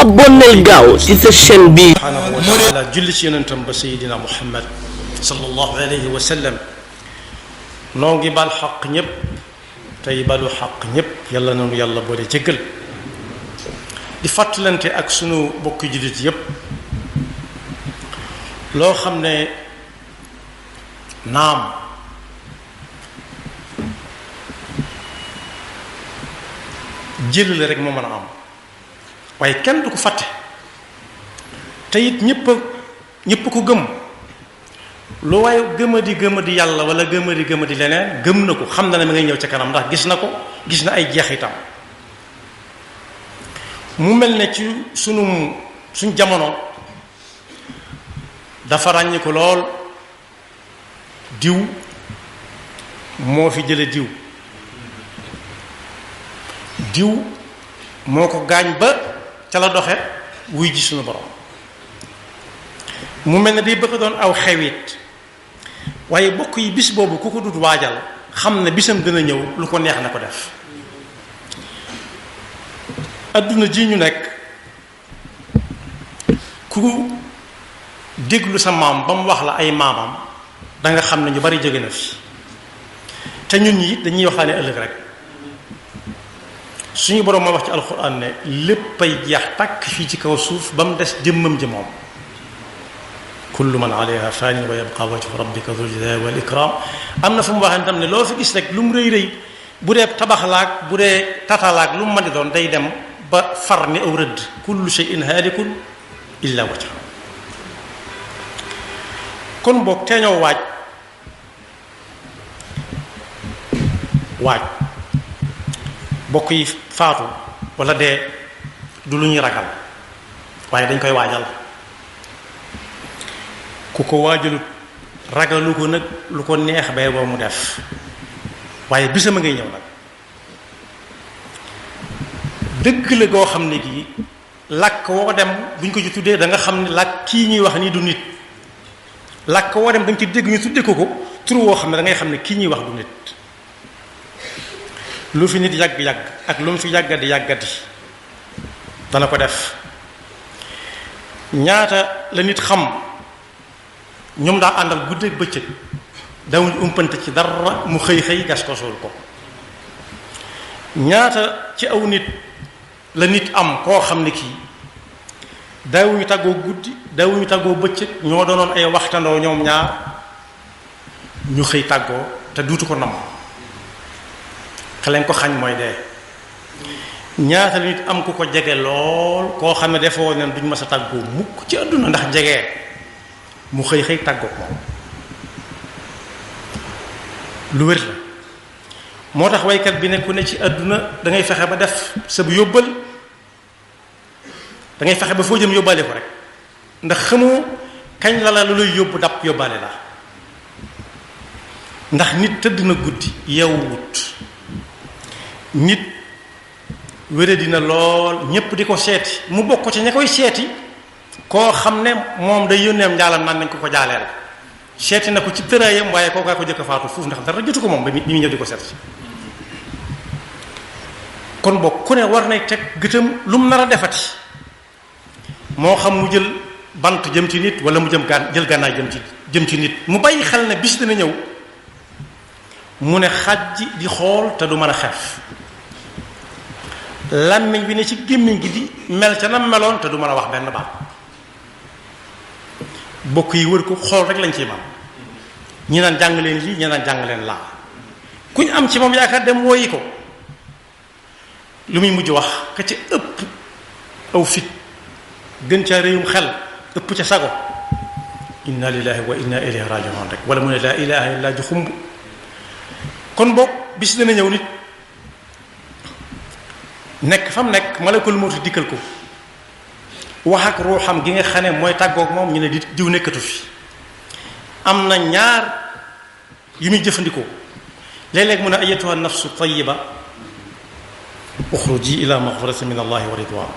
abonneel gaaw ci sa chaîne bi subhanahu wa taala julli ci yonentam ba sayidina muhammad sallallahu alayhi wa sallam noo ngi bal xaq ñépp tey balu xaq ñépp yàlla nanu yàlla boole jéggal di fàttalante ak sunu bokki jullit yépp loo xam ne naam jël la rek moo mën a am waaye kenn du ko fàtte te it ñépp ko gëm lu waaye gëmadi yàlla wala gëmadi leneen gëm na ko xam na ne ma ngay ñëw ca kanam ndax gis na ko gis na ay jeexitam mu mel ne ci suñ jamono dafa ràññi ko lool diw moo fi jële diw moo ko gaañ ba ca la doxe wuy ji suñu borom mu mel ne day bëgg doon aw xewit waaye bokk yi bis boobu ku ko dut waajal xam ne bisam gën a ñëw lu ko neex na ko def adduna ji ñu nekk ku déglu sa maam ba mu wax la ay maamam da nga xam ne ñu bari jóge na fi te ñun ñi it dañuy waxtaane ëllëg rek suñu borom moo wax ci alxuraan ne léppay jeex tàkk fii ci kaw suuf ba mu des jëmmam ji moom kullu man alayha fanin wa yabqa wajhu rabbika dhul jalali wal ikram am na fu mu waxee tam ne loo fi gis rek lu mu rëy rëy bu dee tabaxlaak bu dee tatalaak lu mu mën di doon day dem ba far ni aw rëdd kullu shay'in haalikun illa wajha kon boog teeñoo waaj bokk yi faatu wala dee du lu ñuy ragal waaye dañ koy waajal ku ko waajalut ragalu ko nag lu ko neex bay boo mu def waaye bisam a ngay ñëw nag dëgg la goo xam ne gii làkk woo dem buñ ko ci tuddee da nga xam ne làkk kii ñuy wax nii du nit làkk woo dem da nga ci dégg ñu tuddee ko tur woo xam ne da ngay xam ne kii ñuy wax du nit lu fi nit yàgg-yàgg ak lu mu fi yàggadi dana ko def ñaata la nit xam ñoom daa àndal guddeeg bëccëg dawuñu umpante ci dara mu xëy gas ko suul ko ñaata ci aw nit la nit am koo xam ne kii daawuñu tàggoo guddi daawuñu tàggoo bëccëg ñoo doonoon ay waxtandoo ñoom ñaar ñu xëy tàggoo te duutu ko nam xeleen ko xañ mooy dee ñaata la nit am ku ko jege lool koo xam ne defoo ne duñ mës a tàggoo mukk ci àdduna ndax jege mu xëy tàggoo moom lu wér la moo tax waykat bi ne ku ne ci àdduna da ngay fexe ba def sa bu yóbbal da ngay fexe ba foo jëm yóbbaale ko rek ndax xamoo kañ la lu lay yóbbu dab yóbbaale la ndax nit tëdd na guddi yeewut nit wére dina lool ñépp di ko seeti mu bokk ci ña koy seeti koo xam ne moom day yónneem njaalam naan nañ ko jaaleel seeti na ko ci tëraayam waaye kookaa ko jëkk faatu fuuf ndax dara jotu ko moom ba mi ñëw di ko seet kon bokk ku ne war nay teg gëtam lu mu nar a defati moo xam mu jël bant jëm ci nit wala mu jël gànnaay jëm ci nit mu bàyyi xel ne bis dina ñëw mu ne xaj di xool te du mën a xef làmmiñ bi ne ci gémmiñ gi di mel ca na meloon te du mën a wax benn baat bokk yi wër ko xool rek lañ ciy man ñi naan jàng leen lii ñi naan jàng leen laa ku ñu am ci moom yaakaar dem woyi ko lu muy mujj wax ka ca ëpp aw fit gën ca réyum xel ëpp ca sago inna lillahi wa inna ilayhi raji'un rek wala mu ne laa ilaha illa ji xumb kon boog bis dana ñëw nit nekk fa mu nekk malakul mawti dikkal ko wax ak ruuxam gi nga xam ne mooy tàggoog moom ñu ne di diw nekkatu fi am na ñaar yu muy jëfandikoo léeg-léeg mu ne ayatuha nafsu tayyiba uxruji ila maghfiratin min allahi wa ridwan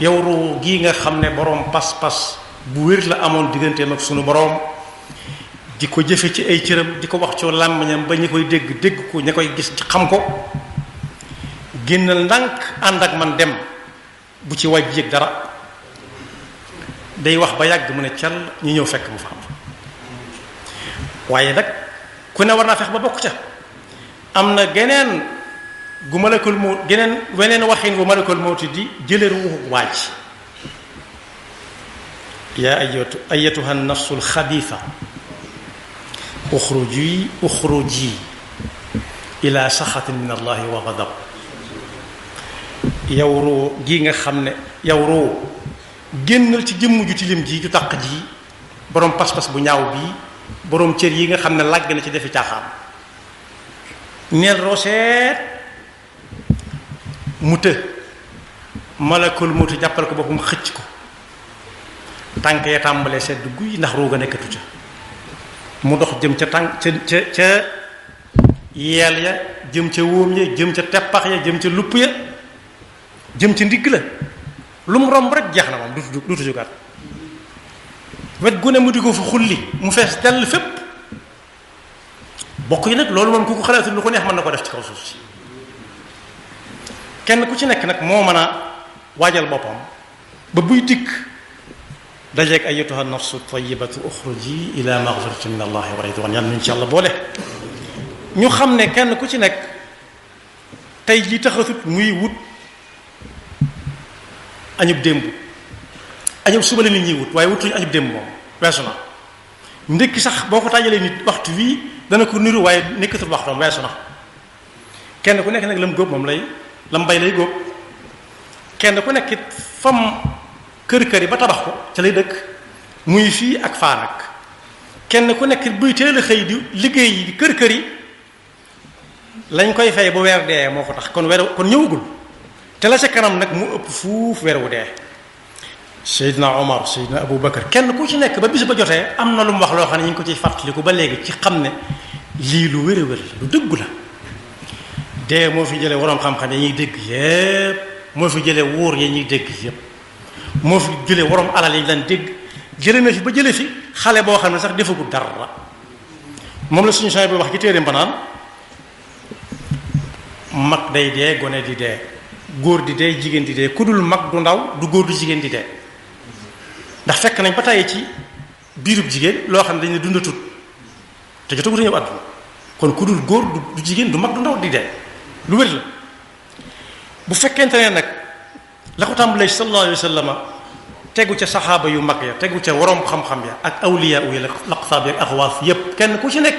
yow ruu gii nga xam ne boroom pas-pas bu wér la amoon digganteem ak sunu boroom di ko jëfe ci ay cëram di ko wax ci làmmiñam ba ñi koy dégg ko ña koy gis xam ko génnal ndànk ànd ak man dem bu ci wàjj yëg dara day wax ba yàgg mu ne cal ñu ñëw fekk mu faatu waaye nag ku ne war naa fex ba bokk ca am na geneen gu malakul mawt geneen weneen waxin gu malakul mawti di jële ruuxu waaj yaa ayatuha nafsul xabiisa uxruji ila saxatin min allahi wa gadab yow roo gi nga xam ne yow roo génnal ci jëmm ju tilim ji ju taq ji boroom pas-pas bu ñaaw bii boroom cër yi nga xam ne làgg na ci defi caaxaan neel roseet mu të malakul mawti jàppal ko boppam xëcc ko tànk ya tàmbalee sedd guy ndax rooga nekkatu ca mu dox jëm ca tànk ca yeel ya jëm ca wóom ya jëm ca teppax ya jëm ca lupp ya jëm ca ndigg la lu mu romb rek jeex na moom duutu jógaat wet gu ne mu di ko fa xulli mu fees dell fépp bokk yi nag loolu moom ku ko xalaatul lu ko neex mën na ko def ci kaw suuf si kenn ku ci nekk nag moo mën a waajal boppam ba buy dikk dajeeg ayyatuha nafsu tayyibatu uxruji ila maghfiratin min allahi wa ridwan yàlla nañu ci yàlla boole ñu xam ne kenn ku ci nekk tey ji taxatut muy wut añub démb añub suba la nit ñuy wut waaye wutuñu añub démb moom weesu na ndékki sax boo ko tàjjalee nit waxtu wii dana ko niru waaye nekkatul waxtoom weesu na kenn ku nekk nag lam góob moom lay lam bay lay góob kenn ku nekk it fam kër yi ba tabax ko ca lay dëkk muy fii ak faa nag kenn ku nekk buy teel a xëy di liggéey yi di kër yi lañ koy fay bu weer dee moo ko tax kon ñëwagul te la ca kanam nag mu ëpp fuuf weer wu dee Seydina Omar Seydina Abou Bakar kenn ku ci nekk ba bis ba jotee am na lu mu wax loo xam ne ñu ngi ko ciy fàttaliku ba léegi ci xam ne lii lu wér a wér la lu dëggu la dee moo fi jëlee waroom xam-xam ya ñuy dégg yépp moo fi jëlee wóor ya ñuy dégg yépp moo fi jëlee waroom alal yi ñu daan dégg jële na fi ba jële fi xale boo xam ne sax defagul dara moom la suñu sang bi wax ci téere mbanaan mag day dee gone di dee góor di dee jigéen di dee ku dul mag du ndaw du góor du jigéen di dee ndax fekk nañ ba tàyyi ci biirub jigéen loo xam ne dañu dundatut te jotagut a ñëw àdduna kon ku dul góor du jigéen du mag du ndaw di dee lu wér la bu fekkente ne nag la ko tàmbalee sallallahu alayhi wa sallam tegu ca saxaaba yu mag ya tegu ca waroom xam-xam ya ak awliya yi la laqtaab ya ak axwaas yépp kenn ku ci nekk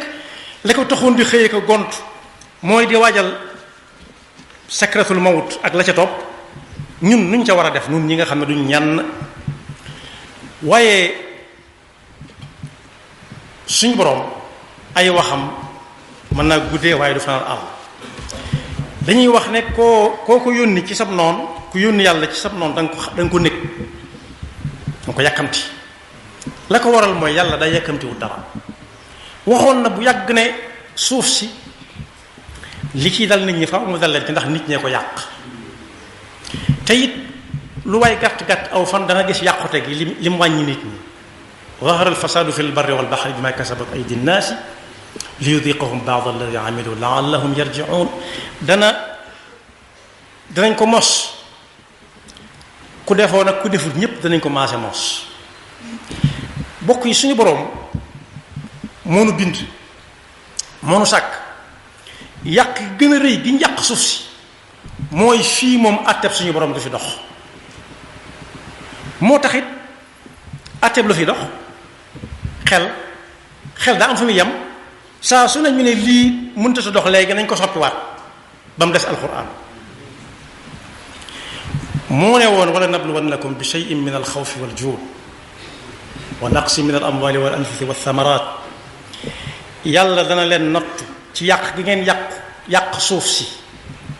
la ko taxoon di xëyee ko gont mooy di waajal sakratul mawt ak la ca topp ñun nuñ ca war a def ñun ñi nga xam ne duñ ñan waaye suñ boroom ay waxam mën naa guddee waaye du fanaan àll dañuy wax ne koo ko yónni ci sab noon ku yónni yàlla ci sab noon da nga ko nekk da nga ko yàkkamti la ko waral mooy yàlla day yàkkamtiwul dara waxoon na bu yàgg ne suuf si li ciy dal nit ñi fa mu dal leen ci ndax nit ñee ko yàq te it lu waay gàtt-gàtt aw fan da nga gis yàqute gi li mu wàññi nit ñi zahara al fasadu fi l barri wal baxri bima kasabat aydi nnaasi li yudiqahum baad alladi amilu laallahum yarjiun danañ ko mos ku defoo nag ku defut ñépp danañ ko maase mos bokk yi suñu boroom moo nu bind moo nu sàkk yàq gën a rëy gi yàq suuf si mooy fii moom àtteb suñu boroom du fi dox moo taxit àtteb lu fi dox xel daa am fa muy yem saa su ne ñu ne lii mënta sa dox léegi nañ ko soppiwaat ba mu des alquran moo ne woon wala nabluwannakum bi shay'in min alxawfi waljuu wa naqsi min al amwali wal anfusi walthamarat yàlla dana leen nattu ci yàq gi ngeen yàq suuf si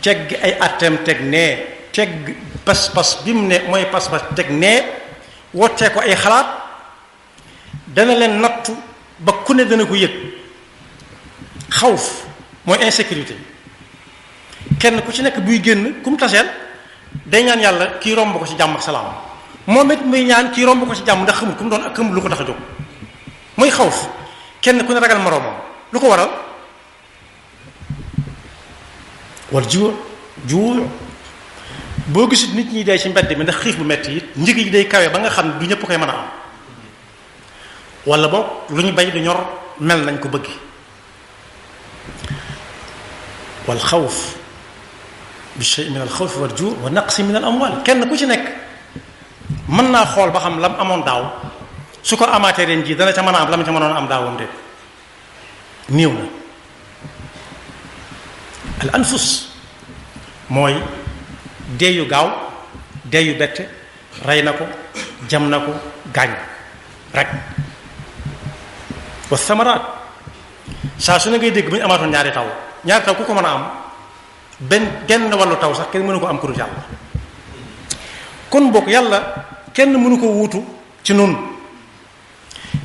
tegg ay atteem teg nee tegg pas-pas bi mu ne mooy pas-pas teg nee wottee ko ay xalaat dana leen nattu ba ku ne dana ko yëg xawf mooy insécurité kenn ku ci nekk buy génn ku mu taseel day ñaan yàlla kii romb ko ci jàmm ak salaam moom it muy ñaan kii romb ko ci jàmm ndax xamul ku mu doon ak xamul lu ko tax a jóg mooy xawf kenn ku ne ragal moroomam lu ko waral wal juu boo gisit nit ñi dee ci mbedd mi ndax xiif bu metti it njëg yi day kawe ba nga xam ne du ñëpp koy mën a am wala boog lu ñu bay du ñor mel nañ ko bëgg wal xawf bi shay min al xawf wal juu wa naqsi min al amwal kenn ku ci nekk mën naa xool ba xam lam amoon daaw su ko amaatee ren jii dana ca mën a am lam ca mënoon am daawam déet néew na al anfus mooy deeyu gaaw deeyu bette rey na ko jam na ko gaañ rek wa samaraat saa su ne ngay dégg bu ñu amaatoon ñaari taw ku ko mën a am genn wàllu taw sax kenn mënu ko am ku dul yàlla kon bokk yàlla kenn mënu ko wuutu ci nun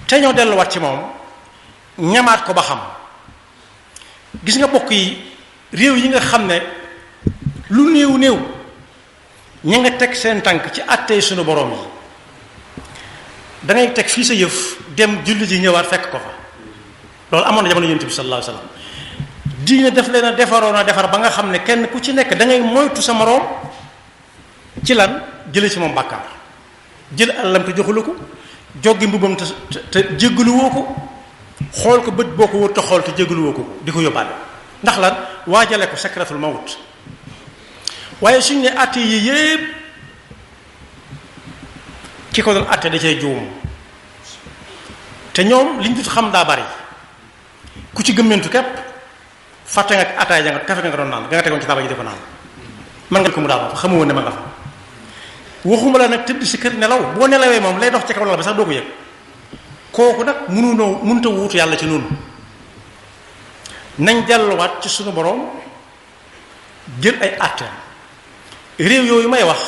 te ñoo delluwaat ci moom ñamaat ko ba xam gis nga bokk yi réew yi nga xam ne lu néew ña nga teg seen tànk ci àttee suñu borom yi dangay teg fii sa yëf dem julli ji ñëwaat fekk ko fa loolu amoon na jamono yonent bi sallallahu alayhi wasallam diine daf leen a defaroon a defar ba nga xam ne kenn ku ci nekk da ngay moytu sa moroom ci lan jële ci moom bàkkaar jël àllam te joxulu ko joggi mbubam te jéggaluwoo ko xool ko bët boo ko wër te xool te jéggaluwoo ko di ko yóbbaale ndax lan waajale ko sakratul mawt waaye suñ ne àtte yi yépp ki ko doon àtte da cay juum te ñoom liñ dut xam daa bari ku ci gëmmentu képp fàtte nga ataay ja nga kafe nga doon naan nga tegoon ci taabal ji di ko naan man nga ko mu daal xamu woon ne ma nga fa waxuma la nag tëdd si kër nelaw boo nelawee moom lay dox ci kaw lal bi sax doo ko yëg kooku nag mënta wuutu yàlla ci noonu nañ delluwaat ci sunu borom jël ay àtte réew yooyu may wax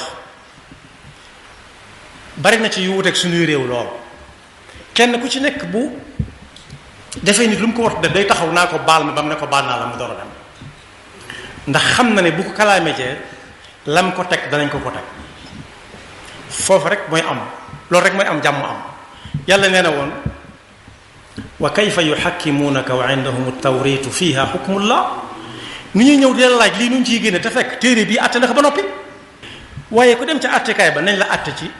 bari na ci yu wuteeg suñuy réew lool kenn ku ci nekk bu defee nit lu mu ko war def day taxaw naa ko baal ma ba mu ne ko baal naa la mu door a dem ndax xam na ne bu ko kalaamee jee lam ko teg danañ ko teg foofu rek mooy am loolu rek mooy am jàmm am yàlla nee na woon wa kayfa yuhakkimuunaka wa indahum at-tawritu fiha hukmullah ni ñuy ñëw di la laaj lii nuñ ciy génne te fekk téere bii àtte na ko ba noppi waaye ku dem ca àttekaay ba nañ la àtte ci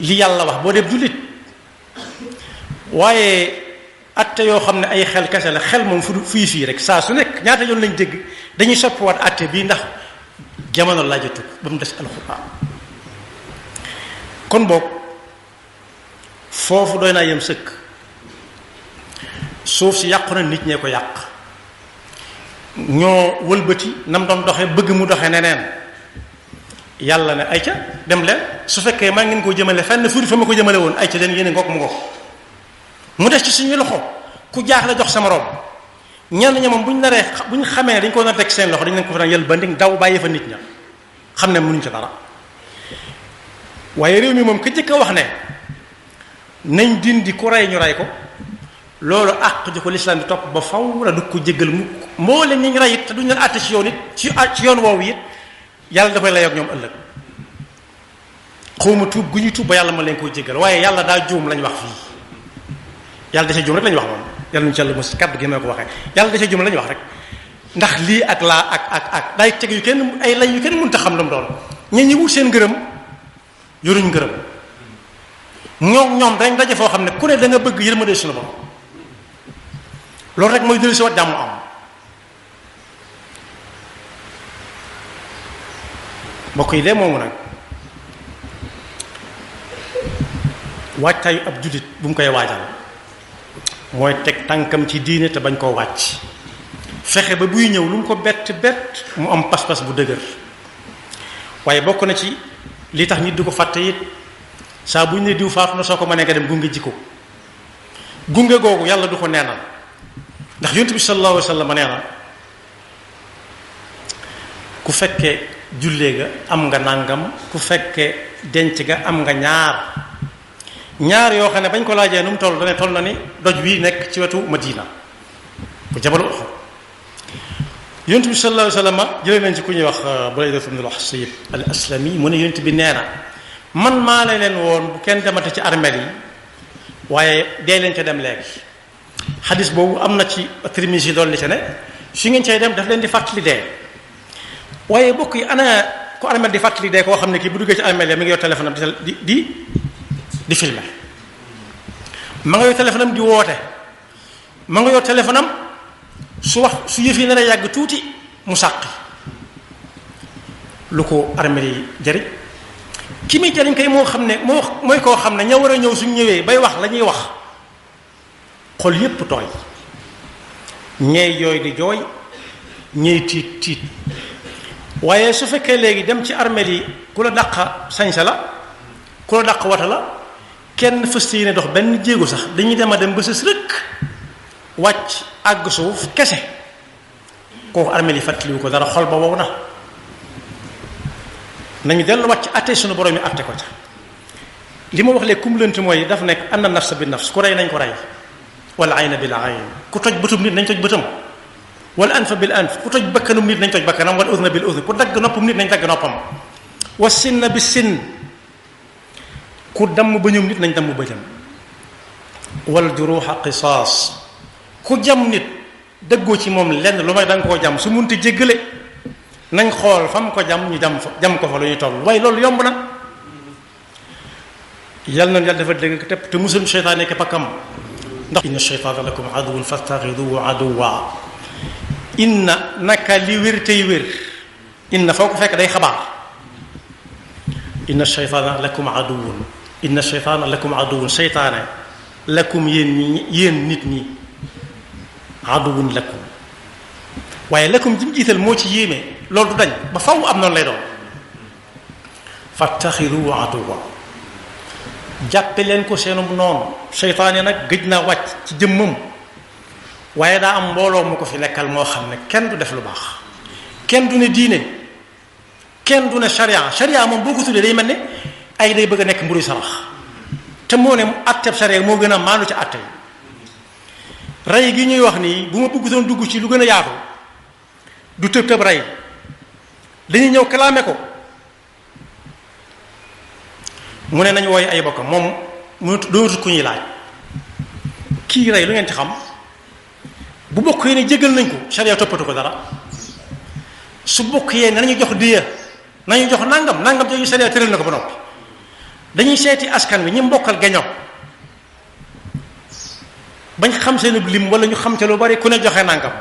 li yàlla wax boo dem jullit waaye àtte yoo xam ne ay xel kese la xel moom fu fii rek saa su nekk ñaata yoon lañ dégg dañuy soppiwaat àtte bii ndax jamono laajatu ba mu des alxuraan kon boog foofu doy naa yem sëkk suuf si yàqu na nit ñee ko yàq ñoo wëlbati nam doon doxe bëgg mu doxe neneen yàlla ne ayca dem leen su fekkee maa ngeen koo jëmale fenn furi fa ma ko jëmale woon ayca leen yéene ngoog mu ngoog mu des ci suñu loxo ku jaaxle jox sama rob ñenn ña moom bu ñu xamee dañ ko nar teg seen loxo dañ leen ko fa daan yël ba ndig daw bàyyi fa nit ña xam ne mënuñ ci dara waaye réew mi moom ka jëkk a wax ne nañ dindi ku rey ñu rey ko loolu àq ji ko lislaam di topp ba faw la du ko jéggal mu moo leen ñu rey it te duñ leen àtte ci yoon it ci yoon woowu it yàlla dafay layoog ñoom ëllëg xawma tuub gu ñuy tuub ba yàlla ma leen koo jéggal waaye yàlla daa juum lañ wax fii yàlla da cee juum rek lañ wax moom yàlla ñu ci yàlla mos kàddu gi ma ko waxee yàlla da cee juum lañ wax rek ndax lii ak laa ak day teg yu kenn ay lay yu kenn mënut a xam lu mu doon ñi wut seen ngërëm yoruñ ngërëm ñoom dañ daje foo xam ne ku ne da nga bëgg yërmande suñu borom loolu rek mooy dellu si wat jàmm am mbokk yi lee moomu nag waajtaayu ab jullit bu mu koy waajal mooy teg tànkam ci diine te bañ koo wàcc fexe ba buy ñëw lu mu ko bett mu am pas-pas bu dëgër waaye bokk na ci li tax nit du ko fàtte it saa bu ñu ne diw faatu na soo ko mënee nga dem gunge jikko gunge googu yàlla du ko neenal ndax yonent bi sallallahu alayhi wa sallam nee na ku fekkee jullee ga am nga nàngam ku fekkee denc ga am nga ñaar yoo xam ne bañ ko laajee nu mu toll dane toll na ni doj wi nekk ci wetu Madina bu jabalu Uhud yonent bi sallallahu alayhi wa sallam jëlee nañ ci ku ñuy wax Burayda ibn al-Husayb al-Aslami mu ne yonent bi nee na man maa la leen woon bu kenn demate ci armeel yi waaye dee leen ca dem léegi xadis boobu am na ci Tirmisi dolli ca ne su ngeen cay dem daf leen di fàttali dee waaye bokk yi ana ku armeel di fàttali dee koo xam ne kii bu duggee ci armeel ya mi ngi yor téléphone am di filmer ma nga yor téléphone am di woote ma nga yor téléphone am su yëf yi nar a yàgg tuuti mu sàqi lu ko armeel yi jariñ ki muy jariñ kay moo xam ne mooy koo xam ne ña war a ñëw suñ ñëwee bay wax la ñuy wax xol yépp tooy ñeey yooy di jooy ñeey tiit waaye su fekkee léegi dem ci armeel yi ku la dàq sañsa la ku la dàq wata la kenn fëste yi ne dox benn jéego sax dañuy dem a dem ba sës rëkk wàcc àgg suuf kese kooku armeel yi fàttaliwu ko dara xol ba wow na nañu dellu wàcc atte suñu borom yi atte ko ca li ma wax léegi kum lënt mooy daf nekk anna nafsa bi nafs ku rey nañ ko rey wala ayna bil ayn ku toj bëtum nit nañ toj bëtam wala anfa bil anf ku toj bakkanum nit nañ toj bakkanam wala udna bil udn ku dagg noppam nit nañ dagg noppam wa sinna bi sinn ku damm bëñum nit nañ damm bëñam wal juruha qisaas ku jam nit dëggoo ci moom lenn lu may da nga koo jam su munti jéggale nañ xool fa mu ko jam ñu jam ko fa lu ñuy toll waaye loolu yomb na yal na yàlla dafa dégg tepp te musul seytaane ke pakkam ndax inna sheytaana lakum aduwwun fattaxiduhu aduwwa inna naka li wér tey wér inna foo ko fekk day xabaar inna sheytaana lakum aduwwun inna sheytaana lakum aduwwun seytaane lakum yéen nit ñi aduwwun lakum waaye lakum ji mu jiital moo ci yéeme loolu du dañ ba faw am noonu lay doon fattaxiduhu aduwwa jàppe leen ko seenum noonu seytaane nag gëj naa wàcc ci jëmmam waaye daa am mbooloo mu ko fi nekkal moo xam ne kenn du def lu baax kenn du ne diine kenn du ne sharia moom boo ko tuddee day mel ne ay day bëgg a nekk mburu sarax te moo ne atteb sharia moo gën a maandu ci atte yi rey gi ñuy wax nii bu ma bëgg doon dugg ci lu gën a yaatu du tëb tëb rey dañuy ñëw kalaame ko mu ne nañ wooye ay bokkam moom mu doonatut ku ñuy laaj kii rey lu ngeen ci xam bu bokk yee ne jégal nañ ko sharia toppatu ko dara su bokk yee ne nañu jox diya nañu jox nangam jooju sharia tëral na ko ba noppi dañuy seeti askan wi ñi mbokkal geño bañ xam seen lim wala ñu xam te lu bari ku ne joxe nangam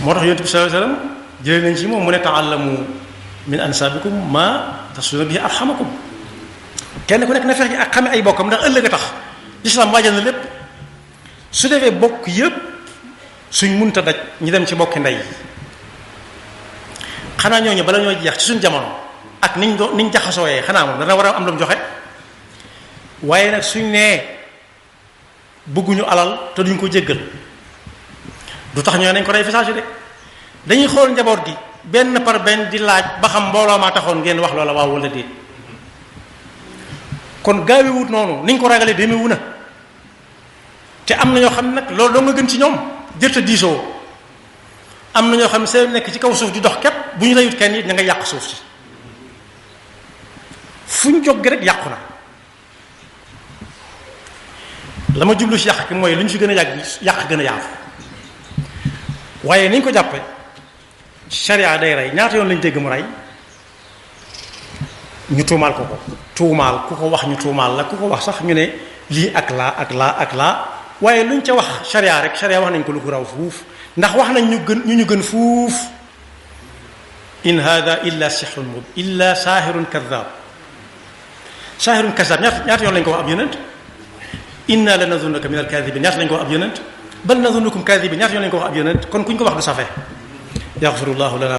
moo tax yonent bi sallallahu alayhi wasallam jëlee nañ ci moom mu ne ta'allamu min ansaabikum ma tasuna bihi arhamakum kenn ku nekk na fex ji ak xame ay bokkam ndax ëllëg a tax lislaam waajal na lépp su defee bokk yépp suñ munta daj ñu dem ci bokki ndey xanaa ñooñu bala ñoo jeex ci suñ jamono ak niñ jaxasooyee xanaa moom dana war a am lu mu joxe waaye nag suñ nee bëgguñu alal te duñ ko jéggal du tax ñoo nañ ko rey fi saa si de dañuy xool njaboot gi benn par benn di laaj ba xam mbooloo maa taxoon ngeen wax loola waaw wala déet kon gaawi wut noonu niñ ko ragalee demewu na te am na ñoo xam ne nag loolu doo nga gën ci ñoom jërta diisoo am na ñoo xam ne seen nekk ci kaw suuf di dox képp bu ñu reyut kenn it na nga yàq suuf si fu ñu jóg rek yàqu na la ma jublu si yàq ki mooy lu ñu fi gën a yàq gën a yaatu waaye niñ ko jàppe sharia day rey ñaata yoon lañ dégg mu rey ñu tuumaal ko tuumaal ku ko wax ñu tuumaal la ku ko wax sax ñu ne lii ak laa waaye luñ ca wax sharia rek sharia wax nañ ko lu ko raw fuuf ndax wax nañ ñu gën fuuf in hada illa sihrun mubin illa saahirun kadhab ñaata yoon lañ ko wax ab yonent inna la nadunnuka min al-kadhibin ñaata lañ ko wax ab yonent bal nadunnukum kadhibin ñaata yoon lañ ko wax ab yonent kon kuñ ko wax du safe yaxfirullahu lana